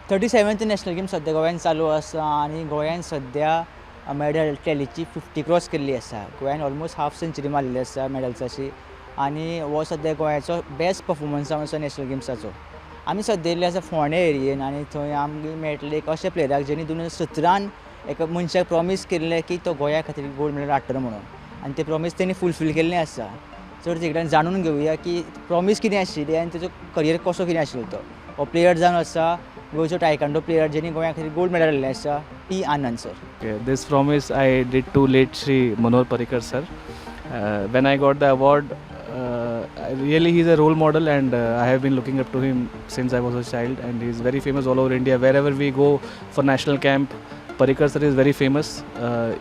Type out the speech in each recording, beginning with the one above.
37th national game सद्या गोंयान चालू आसा आनी गोंयान सद्या मॅडल टॅलीची 50 क्रॉस केल्ली आसा. गोंयान ऑलमोस्ट हाफ सेंचुरी मारलेली आसा मॅडल्साची आनी हो सद्या गोंयाचो बेस्ट परफॉर्मन्स जावन आसा नॅशनल गेम्साचो. आमी सद्या येयल्ले आसा फोंडें एरियेन आनी थंय आमकां मेळटले एक अशे प्लेयराक जेणी 2017न एका मनशाक प्रॉमीस केल्लें की तो गोंया खातीर गोल्ड मेडल हाडटलो म्हणून आनी तें प्रॉमीस तेणी फुलफील केल्लें आसा. चड तेजे जाणून घेवया की प्रॉमीस कितें आशिल्ली आनी तेजो करियर कसो कितें आशिल्लो. तो हो प्लेयर जावन आसा गोंयचो टायकांडो प्लेयर जेणी गोंया खातीर गोल्ड मेडल हाडलें आसा, P Anand sir. Okay, this promise I did to late Shri Manohar Parrikar sir. When I got the award, really he is a role model and I have been looking up to him since I was a child, and he is very famous all over India. Wherever we go for national camp, Parrikar sir is very famous,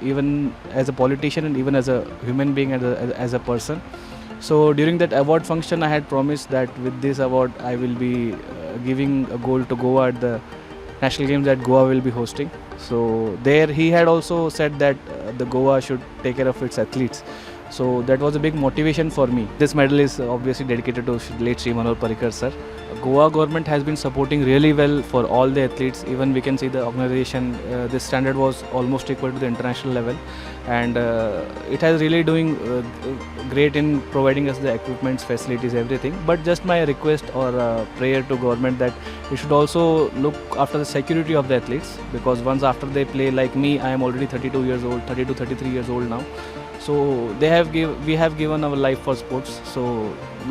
even as a politician and even as a human being and as a person. So during that award function, I had promised that with this award, I will be giving a gold to Goa at the national games that Goa will be hosting. So there he had also said that the Goa should take care of its athletes. So that was a big motivation for me. This medal is obviously dedicated to late Sri Manohar Parrikar sir. Goa government has been supporting really well for all the athletes. Even we can see the organization, this standard was almost equal to the international level, and it has really doing great in providing us the equipments, facilities, everything. But just my request or prayer to government that you should also look after the security of the athletes, because once after they play, like me, I am already 32 years old, 32, 33 years old now. So they have give we have given our life for sports. So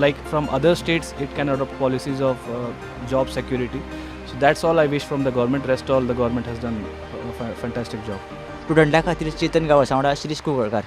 like from other states, it can adopt policies of job security. So that's all I wish from the government. Rest all the government has done a fantastic job. स्टुडंटा खातीर चेतन गांवसा वांगडा शिरीष कुंकळकार.